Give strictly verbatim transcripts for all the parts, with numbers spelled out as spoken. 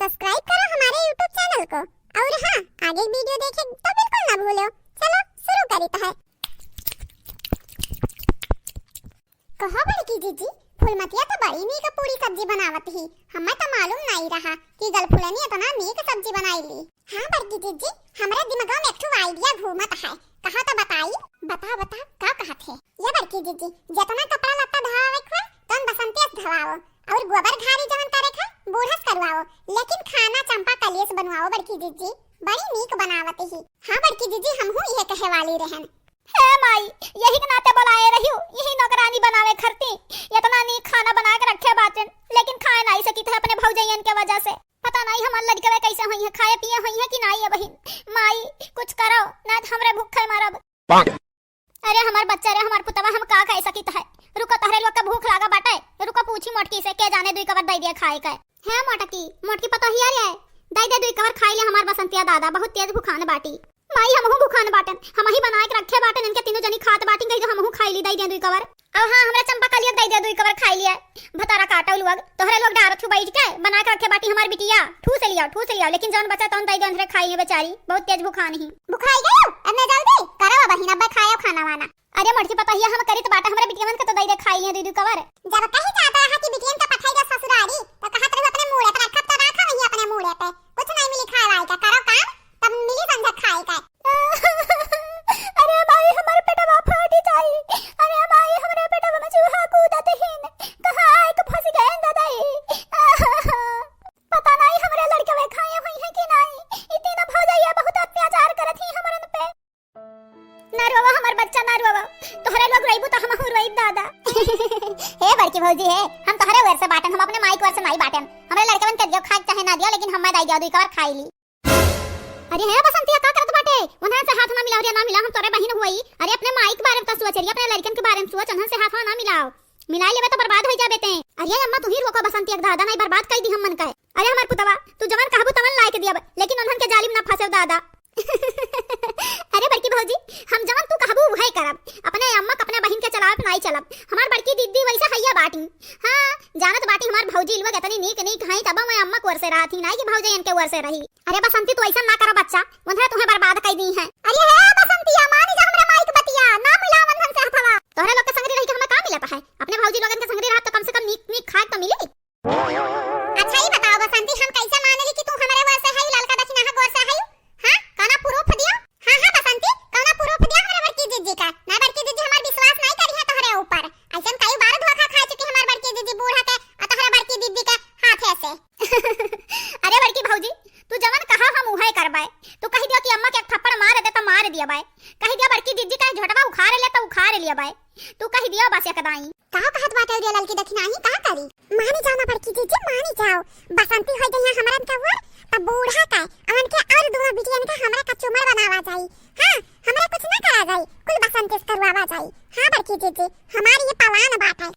subscribe करो हमारे YouTube channel को। और हाँ, आगे video देखे तो बिल्कुल ना भूलो। चलो शुरू करीत है। कहो बड़की जीजी, फुलमतिया तो बड़ी नीक पूरी सब्जी बनावत ही, हमें तो मालूम नाई रहा कि गलफुलनी इतना नीक सब्जी बनाई ली। हाँ बड़की जीजी, हमरे दिमाग में एक ठो idea घूमत है, कहा तो बताई। बता बता, का कहत है? ये बड़की जीजी, जितना कपड़ा लत्ता धोवे के होए, तौन बसंती से धोवाओ, और गोबर घारी जवन करे के, बूढ़ा से करवाओ, लेकिन खाना चंपा कलिए से बनवाओ बड़की जीजी, बड़ी नीक बनावत ही। हाँ बड़की जीजी, हमहू इहे कहे वाली रहन। हे माई, यही के नाते बुलाए रहियो, यही नौकरानी बनावे खरती। इतना नीक खाना बना के रखे बाटेन, लेकिन खाए नाई सकित है अपने भौजैयन के वजह से। पता नाई हमार लड़कवे कैसे होई है, खाए पिए होई है कि नाई है बहिन। माई, कुछ करो, ना तो हमरे भूखे मरब। अरे हमार बच्चा रे, हमार पुतवा, हम का खाए सकित है? रुको, तोहरे लोग के भूख लागा बाटे, रुको पूछी मोटकी से, के जाने दुई कवर दे दिया खाए के। हे मोटकी, मोटकी पतोहिया रे, दे दे दुई कवर खाई ले हमार बसंतिया दादा, बहुत तेज भुखान बाटी। माई, हमहू भुखान बाटन, हमही बनाए के रखे बाटन, इनके तीनों जनी खात बाटी, कही तो हमहू खाई ली, दे दे दुई कवर। अब हाँ, हमरा चंपा कलिया दे दे दुई कवर खाई लिया। भतारा काटो लोग, तोहरे लोग डारत हूँ बैठ के, बना के रखे बाटी हमार बिटिया, ठूस लियाओ, ठूस लियाओ, लेकिन जौन बचा तौन दे दे, उनरे खाई है बेचारी, बहुत तेज भुखान ही। भुखाई गयो, अब मैं जल्दी करो बहिन, अब खायो खाना वाना। अरे मोटकी पतोहिया, हम करित बाटा, हमरा बिटियवन के तो दई दे खाई है दुई दुई कवर। जब कही जात रहा कि बिटियन के पठाई दे ससुरारी, तो कहत रहू अपने मूड़े पर रखब तो राखा वही अपने मूड़े पे, कुछ नहीं मिली खाए वाए का, करो काम, तब मिली संझा खाए का। अरे माई, हमर पेटवा फाटी जाई, अरे माई, हमरे पेटवा में चूहा कूदत हीन, कहाँ आए के फंस गए दादाई। पता नहीं हमरे लड़कवे खाए हुई है कि नहीं, ई तीनों भौजैया बहुत अत्याचार करत ही हमरन पे। ना रोवा हमार बच्चा, ना रोवा। तोहरे लोग रोइबू तो हमहू रोइब दादा। हे बड़की भौजी हे, हम तोहरे ओर से बाटन, हम अपने माई के ओर से नाई बाटन। हमरे लड़कवन के दियो खाए चाहे ना दियो, लेकिन हमें दे दियो, दुई कवर खाई ली। अरे हे बसंतिया, का करत बाटे? उन्हन से हाथ ना मिलाओ रे, ना मिलाओ, हम तोरे बहिन हुई। अरे अपने माई के बारे में तो सोच रे, अपने लड़कन के बारे में सोच, उन्हन से हाथ ना मिलाओ। मिलाई लेबे तो बर्बाद होई जाबे ते। अरे अम्मा, तू ही रोको बसंतिया के दादा, नहीं बर्बाद कई दी हमन का। अरे हमार पुतवा, तू जवन कहबू तवन लाइके दियब, लेकिन उन्हन के जालिम ना फंसेव दादा। अरे बड़की भौजी, हम जवन तू कहबू उहे करब। अपने अम्मा के अपने बहिन के चलावे पे नाई चलब। हमार बड़की दीदी वैसे हैया बाटी। हाँ, जानत बाटी हमार भौजी लोग इतनी नीक नीक हैं, तब मैं अम्मा के ओर से रहत ही, नाई कि भौजैयन के ओर से रही। अरे बसंती, तू ऐसा ना करो बच्चा, उन्हें तुम्हें बर्बाद कई दी है। अरे हे बसंतिया, मानी जा हमरे माई के बतिया, ना मिला उन्हन से हथवा। तोहरे लोग के संगरी रही के हमें का मिलत है? अपने भौजी लोगन के संगरी रहत तो कम से कम नीक नीक खाए तो मिली। अच्छा, ई बताओ बसंती, हम कैसे मान ली कि तू हमरे ओर से है, ललका दक्षिणा के ओर से है? हाँ, कौना proof दियो? हाँ, हाँ बसंती, कौना proof दियो हमरे बड़की जीजी का? ना बड़की जीजी हमार विश्वास नहीं करी है तोहरे ऊपर। ऐसन कई बार धोखा खा चुकी हमार बड़की जीजी बूढ़ा के और तोहरे बड़की दीदी के हाथे से। अरे बड़की भौजी, तू जवन कहा हम उहे करबे। तू कह दियो कि अम्मा के एक थप्पड़ मार दे तो मार दिया बाय, कह दियो बड़की जीजी का झोटवा उखाड़ ले तो उखाड़ लिया बाय। तू कह दियो बस एक दाई। का कहत बाटे रे ललकी दखिनाही, का करी? मानी जाओ ना बड़की जीजी, मानी जाओ। बसंती होई गई है हमरन के ओर, तब बूढ़ा का, अवन के और दोनों बिटियन के हमरा कचूमर बनावा जाई। हाँ, हमरा कुछ ना करा जाई, कुल बसंती से करवावा जाई। हाँ बड़की जीजी, हमारी ये पलान बात है।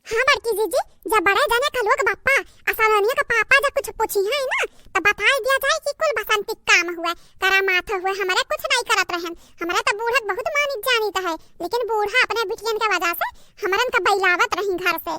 हाँ बड़की जीजी, जब बड़े जने का लोग बप्पा, असलोनिया का पापा जब कुछ पूछी है ना, तो बताई दिया जाए कि कुल बसंती काम हुआ, करा माथ हुआ, हमरे कुछ नहीं करत रहन। हमरे तो बूढ़ा बहुत मानित जानित है, लेकिन बूढ़ा अपने बिटियन के वजह से हमरन का बैलावत रही घर से।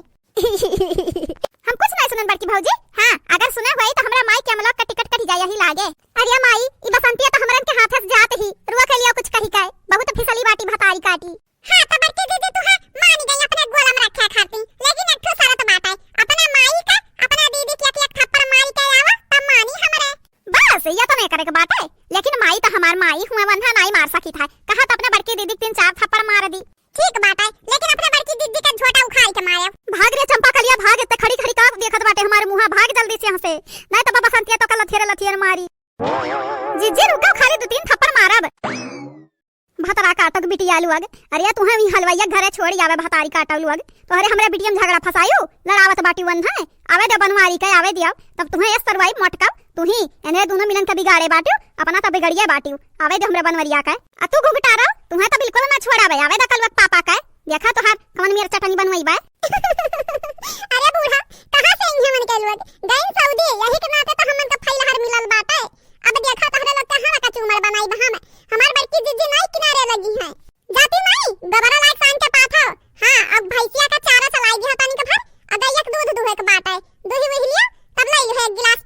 हम कुछ नहीं सुनन बड़की भौजी। हाँ, अगर सुने हुई तो हमरा माई के अमलोक का टिकट कटी जाए यही लागे। अरे माई, ई बसंतिया तो हमरन के हाथे से जात ही, रुआ के लिए कुछ कही का, बहुत फिसली बाटी भतारी काटी। हाँ, तो बड़की दीदी तू है, मानी गई अपने गोलम रखे खाती, लेकिन एक ठो शर्त बाटे, अपने माई का, अपने दीदी के एक, एक थप्पड़ मारी के आवा, तब मानी हमरे। बस, ये तो नहीं करे के बाटे, लेकिन माई तो हमार माई हुए, वन्हा नाई मार सकी था, कहा तो अपने बड़की दीदी के तीन चार थप्पड़ मार दी। ठीक बाटे, लेकिन अपने बड़की दीदी के झोटा उखाड़ के मारे। भाग रे चंपा कलिया, भाग, इतने खड़ी खड़ी का देखत बाटे हमारे मुँहा, भाग जल्दी से यहाँ से, नहीं तो बसंतिया तो कल लथियर लथियर मारी। जीजी रुको, खाली दो तीन थप्पड़ मारब। भतरा काटक बिटिया लोग, अरे तुहें भी हलवाइया घरे छोड़ आवे भतारी काटक लोग, तोहरे हमरे बिटिया में झगड़ा फसायु, लड़ावत बाटी वन है, आवे दे बनवारी के, आवे दिया, तब तुहें यस तरवाई मोटका, तू ही इन्हें दोनों मिलन के बिगाड़े बाटियो, अपना तो बिगड़िया बाटियो, आवे दे हमरे बनवरिया के। आ तू घुघटारो, तुहें तो बिल्कुल ना छोड़ावे, आवे दे कलुआ के पापा के, देखा तोहार कवन मेर चटनी बनवाई बा। अरे बूढ़ा, कहाँ से इन्हें मन के लोग गइन सऊदी, यही के नाते तो हमन के फैलहर मिलल बाटे। अब देखा तोहरे लोग के हम कचूमर बनाई बा हम। हमार बड़की जीजी नाई किनारे लगी हैं। जाती नाई, गोबरा लाग सान के पाथो। हाँ, अब भैंसिया का चारा चलाई दिया तनी के भर, अब गैया के दूध दुहे के बाटे। दूही उही लिया, तब ले लियो एक गिलास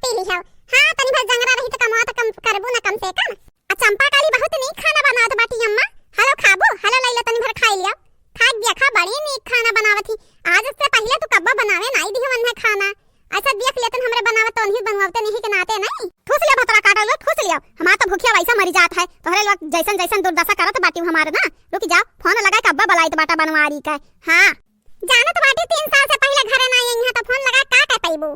ऐसा देख लेतन हमरे बनावत तो उन्हीं बनवावते नहीं के नाते नहीं। ठूस लिया भतरा काटा लोग, ठूस लिया। हमार तो भूखिया वैसा मरी जात है। तोहरे लोग जैसन जैसन दुर्दशा करत बाटी हमार ना। रुक जाओ, फोन लगाए के अब्बा बलाइत बाटा बनवारी के। हाँ। जानत बाटी तीन साल से पहिले घरे ना आई, यहाँ तो फोन लगा का कर पैबू।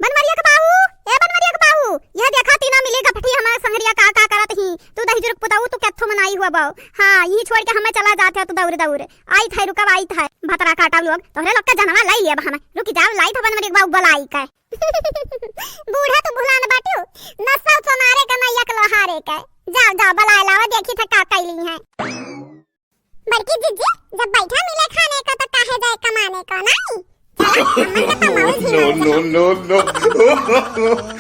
बनवरिया के बाबू, ए बनवरिया के बाबू, यह देखा तीनों मिली गपठी हमार संगरिया का का करत ही। तू दही जुरुक पुताऊ, तू केथो मनाई हुआ बाऊ। हाँ, यही छोड़ के हमें चला जाते हो तू दौड़ दौड़। आई थे, रुकब आई थे। भतरा काटा लोग, तोहरे लोग के जनवा लाई लिया हमें। रुक जाओ, लाई था बनवरिया के बाबू बलाई के। बूढ़ा तू भुलान बाटियो, नस्ल सोनारे का नैया के लोहारे के। जाओ, जाओ, बलाए लावा, देखी था का कैली है। बड़की जीजी, जब बैठा मिले खाने का तो काहे जाए कमाने का, नहीं? चला, हमन के कमाओ no, no, no, no।